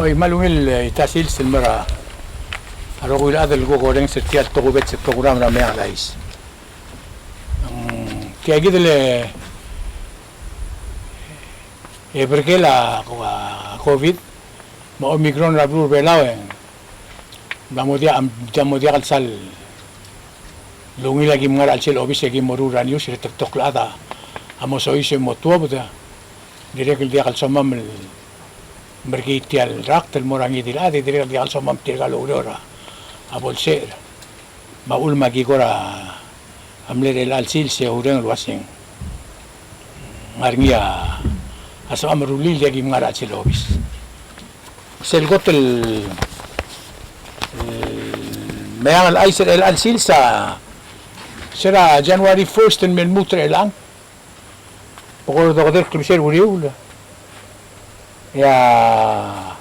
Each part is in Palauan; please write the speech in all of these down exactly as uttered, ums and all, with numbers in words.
Oi, me a ungil, e, tia el sils el mo er a rokui el chad el kuk orrenges er tia el tokubets el program er a Meang el Chais. Mm, tia kid el, e, berkel a, a COVID me a Omicron er a beluu er a Belau, e ng mla mo diak, ng mla mo diak el sal ungil a ki mngar er a chelsel obis e ki mo ruul er a news e te betok el chad a mo soiseb e mo tuobed. Dirrek el diak el somam el merkii tia el rakt el mo er a ngii di el chad, e dirrek el diak el somam tirka el oureor a bo lsecher. Me a uchul me a ki kora mle er chelecha el sils e oureng el uaseng ng ngar er ngii a sebecham el rullii el diak ki mngar er a chelsel obis. Sel kot el, el Meang el Chais er chelecha el sils a, se er a January first el mle lmuut er chelechang, bekord okedei el klebesei er a uriul, e a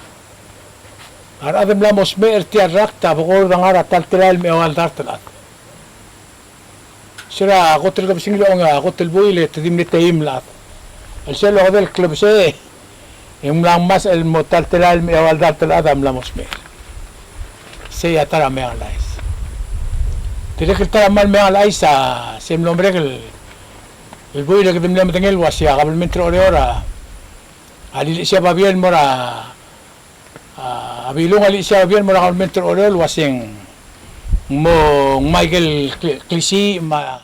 rechad el mla mo smecher er tia el rakt a bekord a ngar er a ta el telael me a eua el dart el chad. Se er a kot el kebesengil a ong, a kot el buil e te di mle teim el chad. El sel okedei el klebesei e ng mla ngmasech el mo ta el telael me a eua el dart el chad a mla mo smecher. Sei a ta er a Meang el Chais. Dirrek el ta er a kmal Meang el Chais a se mlo merek el, el buil e kede mle medengei el uasei a kabelment er a Oreor a lilechesii a babier el mo er a A, a Bilung a lilechesii a babier el mo er a kabelment er a Oreor el uaseng ng mo ngmai aike el kli-, klisiich me a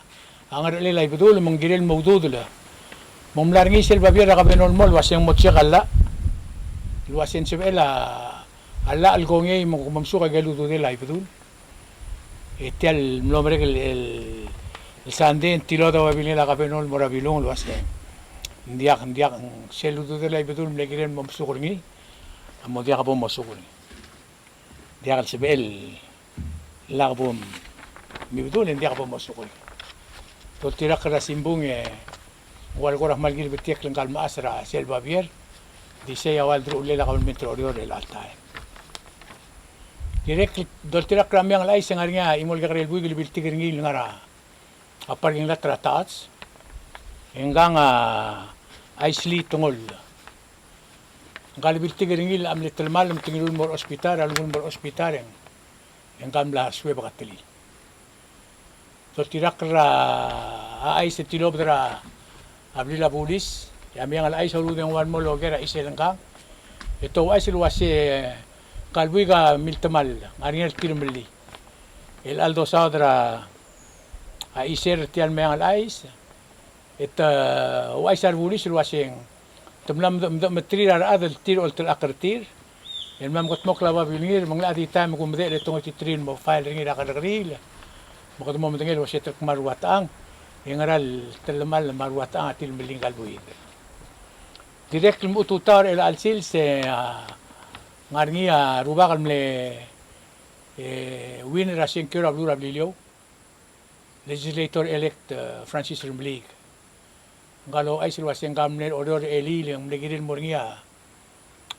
ngerchelel a Ibedul me ng kirel mo ududel. Me ng mla er ngii sel babier er a Kabenol el mo el uaseng mo check a llach el uaseng sebechel a llach el kongei me ng mo mesuk aike el ududel a Ibedul. E tia el mlo merek el, el, el sandei e ng tilobed a babilngel a Kabenol el mo er a Bilung el uaseng ng diak, ng diak, sel ududel a Ibedul el mle kirel mo mesuk er ngii a mo diak bo mosukul. Diak el sebechel el lak bo mibedul e ng diak bo mosukul. Doltirakl er a simbung e ng ua le kora kmal kirbetiekl ngka el mechas er a sel babier, di sei a ua le deruchellel a kabelment er a Oreor er chelecha el taem. Dirrek el doltirakl er a Meang el Chais e ng ngar er ngii a chimo el kekerei el buik el biltik er ngii el ngar er a parking lot er a Touch, e ngkang a Aisley Tengol. Ngka el biltik er ngii a mle telemall me te ngiluu el mo er a hospital, a lenguu el mo er a hospital e ng, e ngka a mla suebek a telil. Doltirakl er a chais e tilobed er a blil a bulis, e a Meang el Chais a uludengua el mo loker a chisel ngkang. E te ouchais el uase ngka el buik a miltemall, ng ngar er ngii a tir el mlii. E chelecha el dosaod er a chisel er tia el Meang el Chais, e te ouchais a rebulis el uaseng te mla mde-, mde-, meterir a rechad el tir oltelechakl er tir, el mla mekedmokl a babilngir, me ng locha di taem e kumedechel e te ngoititerir el mo file er ngii er a kerrekeriil, me kede mo medengei el uase te kmal rua techang, e ngera el telemall me a rua techang a tir el mlii ngka el buik. Dirrek el mo tutau er chelecha el sils e, a, ng ngar er ngii a rubak el mle, e, win er a sengkio er a beluu er a Beliliou, Legislator-elect, e, Francis Remeliik. Ngka el ouchais el uase ngka a mle er a Oreor er a elii e ng mle kirel el mo er ngii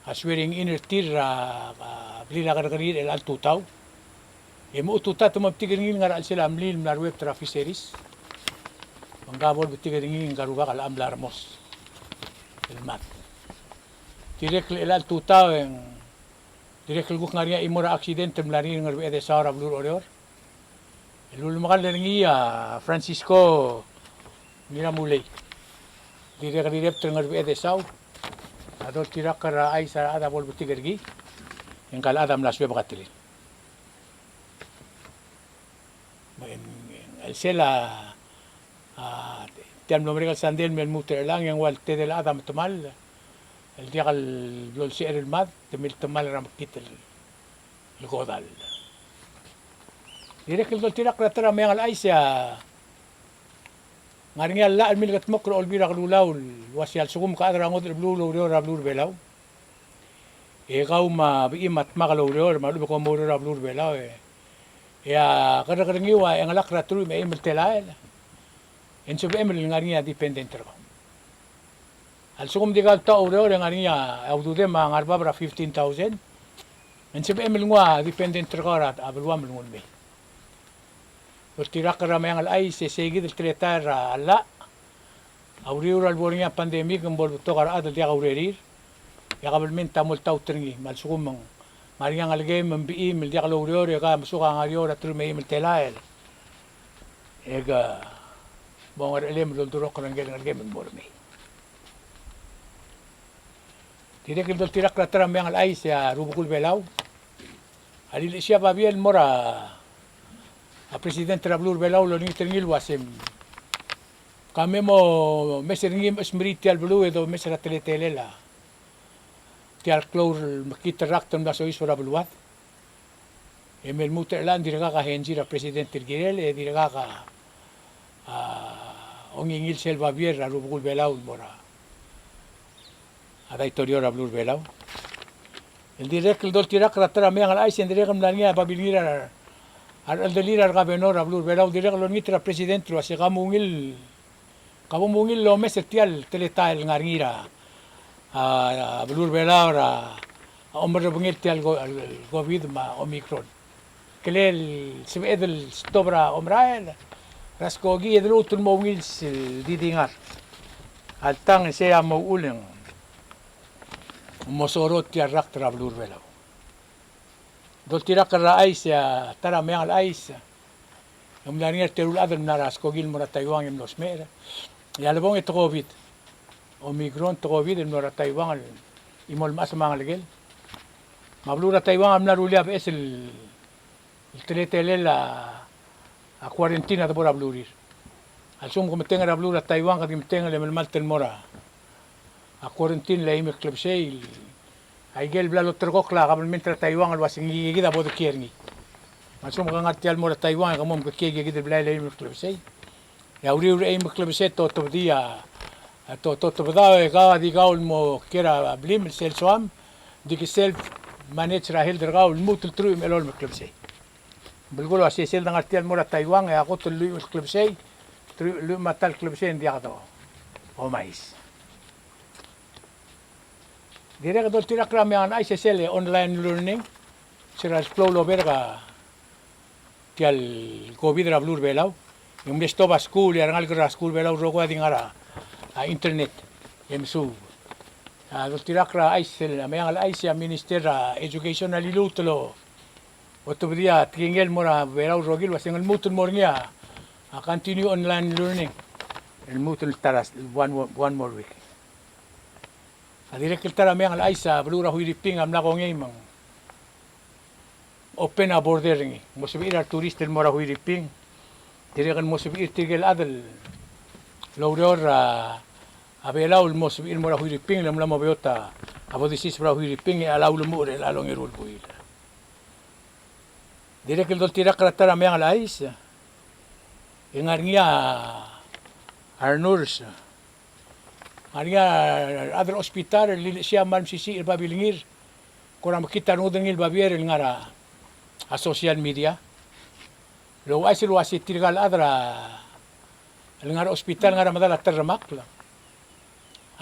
a swearing in er tir er a, a, blil a kerrekeriil er chelecha el tutau. E mo tutau e te mo betik er ngii el ngar er a chelsel a mlil el mla ruebet er a Fisheries. Me ngka a bo lebetik er ngii ngka el rubak a locha mla remos el mad. Dirrek el chelecha el tutau e ng dirrek el kuk ngar er ngii a chimo er a accident el mla er ngii er a Ngerbeched e Saul er a beluu er a Oreor. El ulemekall er ngii a Francisco Ngiramulei. Dirrek el rirebet er a Ngerbeched e Saul. A doltirakl er a chais a rechad a bo lebetik er ngii. E ngka el chad a mla suebek a telil. Me ng, ng, el sel a, a, tia el mlo merek el sandei el mle lmuut er chelechang e ng ua el tedei el chad a metemall el diak el blo lsecher el mad, te miltemall er a mekngit el, el kodall. Dirrek el doltirakl er a ta er a Meang el Chais e a ngar er ngii a llach el milkedmokl er a Olbiil er a Kelulau el uase a lsekum ke chad er a ngodech el beluu el oureor er a beluu er a Belau, e kau me a bechim a dmak el oureor me a lechub e kom oureor er a beluu er a Belau, e, e a kerrekerrengiu a chengelakl er a teruich me a eim el telael, e ng sebechem el ngar er ngii a dependent er kau. A lsekum di kau el ta oureor e ngar er ngii a ududem a ngar er bab er a fifteen thousand, e ng sebechem el nguu a dependent er kau er a beluam el nguu el mei. Doltirakl er a Meang el Chais e sei kid el teletael er a llach. A uriul er a lebo er ngii a pandemic me ng bo lebetok a rechad el diak a urerir. e a kabelment a mo oltaut er ngii, me a lsekum ng ngar er ngii a ngelekem me ng bechiim el diak loureor e ke mesuk a ngar er eou er a teruich me a eim el telael, e ke mo ngerechelem el oldurokl er a ngelekem el mo er ngii. Dirrek el doltirakl er a ta er a Meang el Chais e a rubekul Belau a lilechesii a babier el mo er a president er a beluu er a Belau el olengit er ngii el uasei, ka me mo mes er ngii me chesmerii tia el beluu e domes er a teletelel a tia el klou el mekngit el rakt el mla soiseb er a beluad. E me lmuut er chelechang e ng dirkak a henzi er a president el kirel, e dirkak a, a ongingil sel babier er a rubekul Belau el mo er a a daitorio er a beluu er a Belau. El dirrek el doltirakl er a ta er a Meang el Chais e ng dirrek el mla er ngii a babilngir a, a recheldelir a regovernor er a beluu er a Belau, dirrek el olengit er a president el uasei ka mo ungil, ka bo mo ungil el omes er tia el teletael el ngar er ngii er a, a beluu er a Belau er a omerrebengel tia el ko-, el COVID me a Omicron. Kelel sebeched el stop er a omerael er a skoki e de lmuut el mo ungil sel di di ngar. Alta e sei a mo uchul e ng mo sorood tia el rakt er a beluu er a Belau. Doltirakl er a chais e a ta er a Meang el Chais e ng mla er ngii a teru el chad el mla er a skoki el mo er a Taiwan e mlo smecher. E a lebong e te COVID. Omicron te COVID el mlo er a Taiwan el chimo el mechas me a ngelekel. Me a beluu er a Taiwan a mla rullii a beches el el teletelel a, a quarantine a debo er a belurir. A lsekum ke metengel er a beluu er a Taiwan, ke di metengel e melemalt el mo er a, a quarantine el eim el klebesei, aike el bla loterekokl a kabelment er a Taiwan el uasei ngii kid a bo dekiei er ngii. A lsekum ke ngar tia el mo er a Taiwan e ke mo mekekiei aike kid el blai el eim el klebesei. E a uriul er a eim el klebesei e te otobedii a, a te, te otobedau e kau a di kau el mo kiei er a blim el sel soam, di ke self manage er a health er kau el lmuut el teruich me a elolem el klebesei. Belkul a uasei sel de ngar tia el mo er a Taiwan e a kot el lluich me a klebesei, teruich, lluich me a ta el klebesei e ng diak domais. Dirrek el doltirakl er a Meang el Chais e sel online learning, se er a klou el oberk a tia el COVID er a beluu er a Belau. E ng mle stop a skuul, e a rengalek er a skuul er a Belau el rokui a di ngar er a, a internet e mesuub. A doltirakl er a chais, a Meang el Chais e a Minister er a Education a liluut el otobedii a tekingel el mo er a Belau el rokir el uasei ng lmuut el mo er ngii a, a continue online learning el lmuut el ta er a one, one more week. A dirrek el ta er a Meang el Chais, a beluu er a Huiriping a mla kongei me ng open a border er ngii. Mo sebechir a retourist el mo er a Huiriping. Dirrek el mo sebechir tirke el chad el oureor er a Belau el mo sebechir el mo er a Huiriping, le ng mla mo beot a, a bo disiis er a Huiriping e a lau lemuchel er a ongeru el buil. Dirrek el doltirakl er a ta er a Meang el Chais e ng ngar er ngii a, a renurse. Ngar er ngii a rechad er a hospital el lilechesii a kmal mesisiich el babilngir. Kora mekngit a rengud er ngii el babier el ngar er a, a social media. El ouchais el uasei tirka el chad er a, el ngar er a hospital el ngar er a medal a terremakl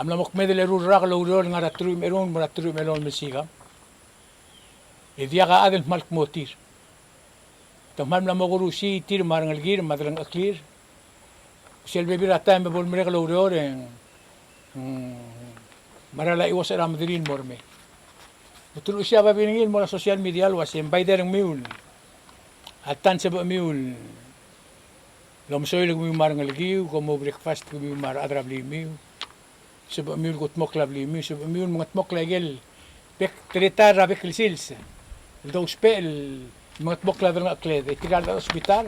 a mla mo kmeed el eru el rak el oureor el ngar er a teruich me a erung el mo er a teruich me a elolem el sikang. E diak a chad el kmal kmo tir. Te kmal mla mo kerusii tir me a rengelekir me a delengcheklir. Sel bebil er a taem e bo lemerek el oureor e ng, mm, mera el chiuosech er a mederir el mo remei. Me te luchesii a babilngir el mo er a social media el uasei ng bai di a rengmiu el, alta ng sebechemiu el omesoil kemiu me a rengelekiu, kom mo breakfast kemiu me a rechad er a blimiu. Sebechemiu el kudmokl a blimiu, sebechemiu el mengetmokl a ikel bek, teletael er a bek el sils el dousbech el mengetmokl a delengchekled. E tirka el hospital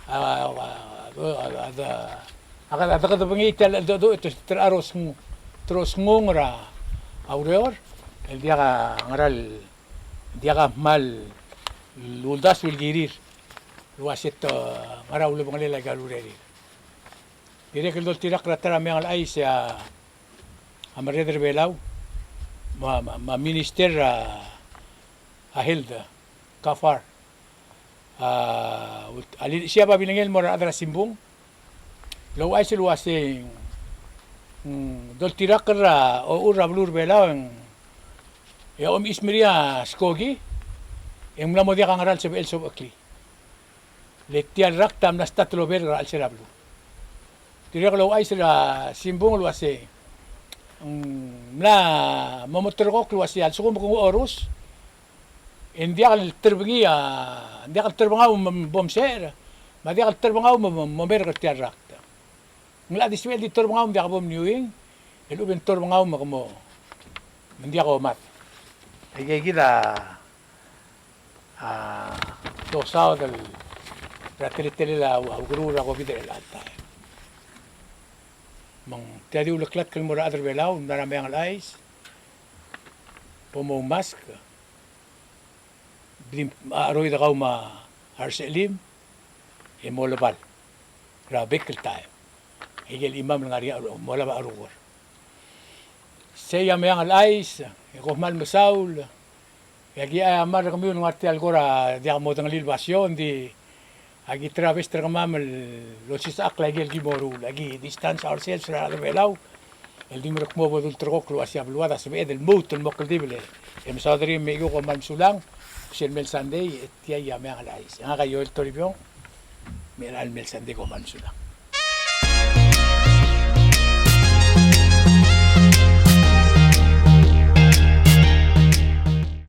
a, a, a, a, a, a dekedebengii tia el cheldecheduch, te, te, te rosngung, te rosngung er a ureor el diak a ngera el, diak a kmal uldasu el kirir el uasei te ngera ulebengelel aika el urerir. Dirrek el doltirakl er a ta er a Meang el Chais e a, a Merreder er a Belau me a, me a, me a Minister er a, a Health, Gaafar, a, a lilechesii a babilngel el mo er a rechad er a simbung el ouchais el uasei, mm, doltirakl er a ochur er a beluu er a Belau e ng, e a omechismerii a skoki e ng mla mo diak a ngera el sebechel el sobecheklii. Le tia el rakt a mla start el oberk er a chelsel a beluu. Dirrek el ouchais er a simbung el uasei Ng mla mo meterekokl el uasei a lsekum ke nguu a orus, e ng diak el terbengii a, ng diak el terbengau me bo msecher, me a diak el terbengau me, me, mo merek er tia el rakt. Ng locha di sebechel di terbengau me ng diak bo mniuing, e lechub e ng terbengau me ke mo, me ng diak omad. Aikakid a a, dosaod el, er a teletelel a, a ukeruul er a COVID er chelecha el taem. Me ng tia di uleklatk el mo er a rechad er a Belau, el mla er a meang el chais, bo mo mask, blim, a cheroid er kau me a resechelim, e mo lebal er a bek el taem. Aike el chimam el ngar er ngii a, mo olab a cherukor. Sei a meang el chais, e kom kmal mesaul, e aki a mal er kemiu el ngar tia el kora diak modengelii el basio, ng di aki travel er kemam el olsisechakl aike el ki moruul, aki distance ourselves er a rechad er a Belau, el di merek mo bo dulterekokl el uasei a beluad a sebeched el lmuut el mo kldibel. E mesaod er ngii me iku kom kmal mesulang, sel mei el Sunday, e tia a meang el chais. E ngak a Joel Toribiong, me er a mei el Sunday kom kmal mesulang.